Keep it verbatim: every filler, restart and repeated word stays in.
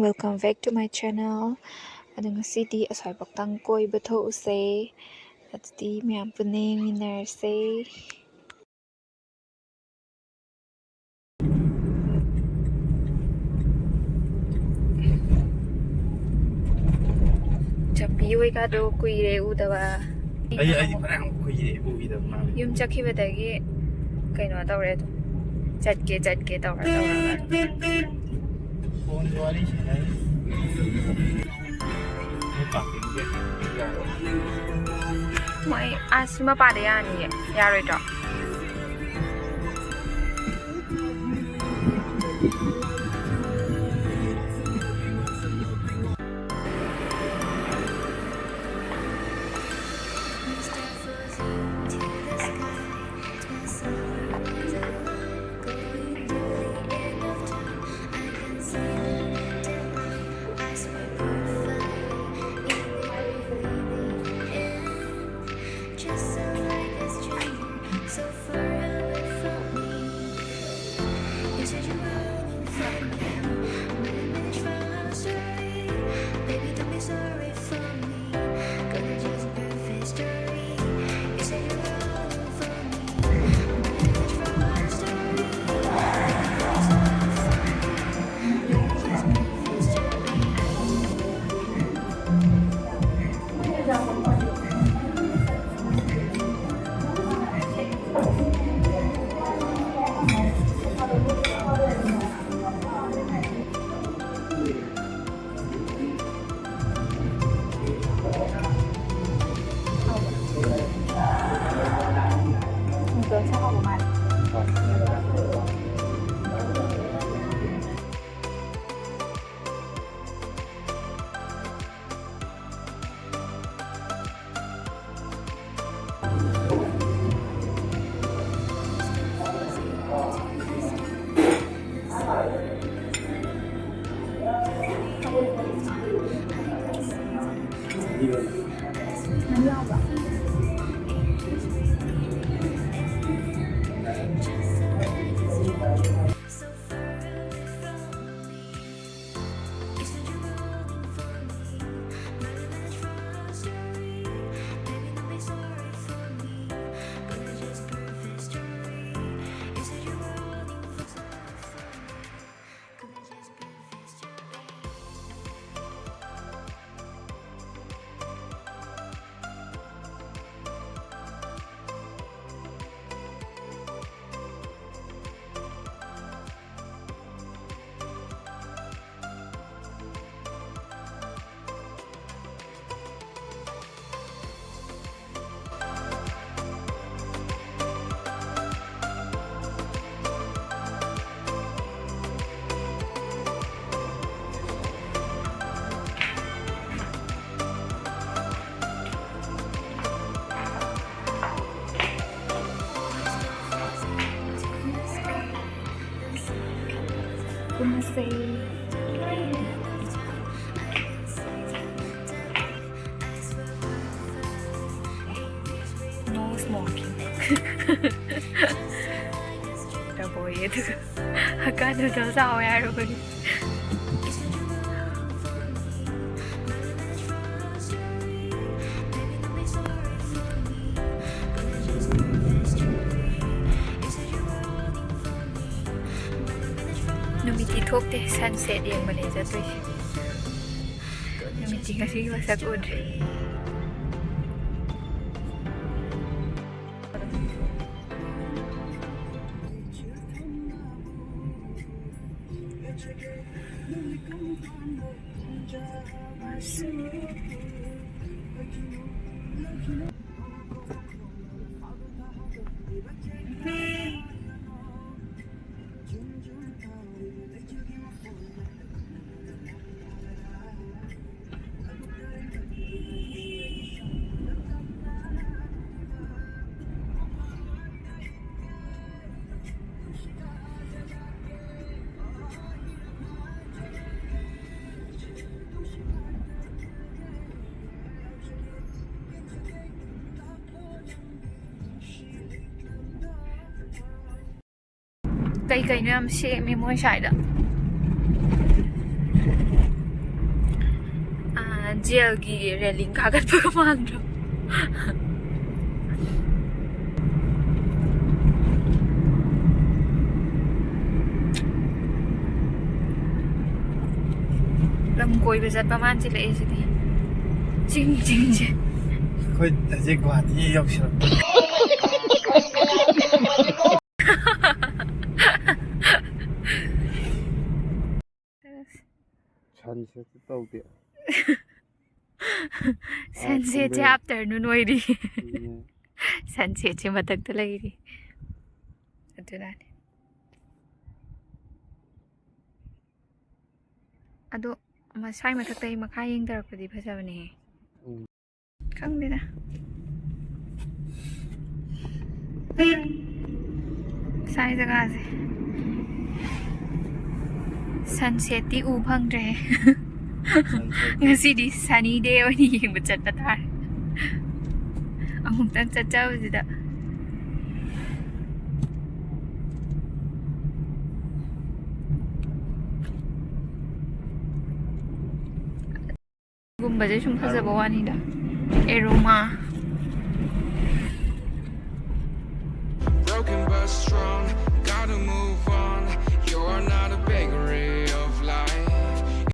Welcome back to my channel. ꯑꯗꯣ ꯉꯁꯤꯗꯤ ꯑꯁ꯭ꯋꯥꯏꯐꯥꯎꯇꯪ ꯀꯣꯏꯕ ꯊꯣꯛꯎꯁꯦ꯫ ꯑꯗꯨꯗꯤ ꯃꯌꯥꯝ ꯄꯨꯟꯅ ꯌꯦꯡꯃꯤꯟꯅꯔꯁꯦ꯫ ꯆꯞꯄꯤ ꯍꯣꯏꯒꯗꯣ ꯀꯨꯏꯔꯦ ꯎꯗꯕ꯫ ꯑꯩ, ꯑꯩꯗꯤ ꯐꯅꯌꯥꯝ ꯀꯨꯏꯔꯦ ꯎꯈꯤꯗꯕ ꯃꯥ꯫ ꯌꯨꯝ ꯆꯠꯈꯤꯕꯗꯒꯤ ꯀꯩꯅꯣ ꯇꯧꯔꯦ ꯑꯗꯨꯝ꯫ ꯆꯠꯀꯦ, ꯆꯠꯀꯦ ꯇꯧꯔ ꯇꯧꯔꯒ꯫ ꯐꯣꯟꯒꯤ ꯋꯥꯔꯤ ꯁꯥꯟꯅꯔꯤ꯫ ꯃꯣꯏ ꯑꯁꯤ ꯃꯄꯥꯗ ꯌꯥꯅꯤꯌꯦ, ꯌꯥꯔꯣꯏꯗ꯭ꯔꯣ? ꯇꯧꯕꯣꯏꯌꯦ ꯑꯗꯨꯒ ꯍꯛꯀꯥ ꯅꯨꯗꯜꯁ ꯍꯥꯎꯋꯦ ꯍꯥꯏꯔꯨꯕꯒꯤ꯫ ꯅꯨꯃꯤꯠꯇꯤ ꯊꯣꯛꯇꯦ, ꯁꯟꯁꯦꯠ ꯌꯦꯡꯕꯅꯦ ꯆꯠꯇꯣꯏꯁꯦ꯫ ꯅꯨꯃꯤꯠꯇꯤ ꯉꯁꯤꯒꯤ ꯃꯁꯛ ꯎꯗ꯭ꯔꯤ꯫ ꯀꯩ ꯀꯩꯅꯣ ꯌꯥꯝ ꯁꯦꯝꯃꯤ ꯃꯣꯏ ꯁ꯭ꯋꯥꯏꯗ꯫ ꯑꯥ, ꯖꯦꯜꯒꯤ ꯔꯦꯂꯤꯡ ꯀꯥꯈꯠꯄꯒ ꯃꯥꯟꯗ꯭ꯔꯣ? ꯂꯝ ꯀꯣꯏꯕ ꯆꯠꯄ ꯃꯥꯟꯁꯤꯜꯂꯛꯑꯦ ꯁꯤꯗꯤ꯫ ꯆꯤꯡ ꯆꯤꯡꯁꯦ꯫ ꯑꯩꯈꯣꯏ ꯍꯧꯖꯤꯛ ꯒꯨꯍꯥꯇꯤ ꯌꯧꯁꯤꯜꯂꯛꯄ꯫ ꯁꯟꯁꯦꯠꯁꯨ ꯇꯧꯗꯦ꯫ ꯁꯟꯁꯦꯠꯁꯦ ꯑꯥ, ꯑꯥꯐꯇꯔꯅꯨꯟ ꯑꯣꯏꯔꯤ꯫ ꯎꯝ꯫ ꯁꯟꯁꯦꯠꯁꯦ ꯃꯊꯛꯇ ꯂꯩꯔꯤ꯫ ꯑꯗꯨꯅꯅꯦ꯫ ꯑꯗꯣ ꯃꯁ꯭ꯋꯥꯏ ꯃꯊꯛꯇꯒꯤ ꯃꯈꯥ ꯌꯦꯡꯊꯔꯛꯄꯗꯤ ꯐꯖꯕꯅꯦꯍꯦ꯫ ꯎꯝ꯫ ꯈꯪꯗꯦꯗ꯫ ꯁ꯭ꯋꯥꯏ ꯖꯒꯥꯁꯦ ꯁꯟꯁꯦꯠꯇꯤ ꯎ ꯐꯪꯗ꯭ꯔꯦ꯫ ꯁꯟꯁꯦꯠ꯫ ꯉꯁꯤꯗꯤ ꯁꯅꯤ ꯗꯦ ꯑꯣꯏꯅ ꯌꯦꯡꯕ ꯆꯠꯄ ꯇꯥꯔꯦ꯫ ꯑꯃꯨꯛꯇꯪ ꯆꯠꯆꯕꯁꯤꯗ꯫ ꯒꯨꯝꯕꯁꯦ ꯁꯨꯝ ꯐꯖꯕ ꯋꯥꯅꯤꯗ꯫ Aroma. Broken but strong. Gotta move.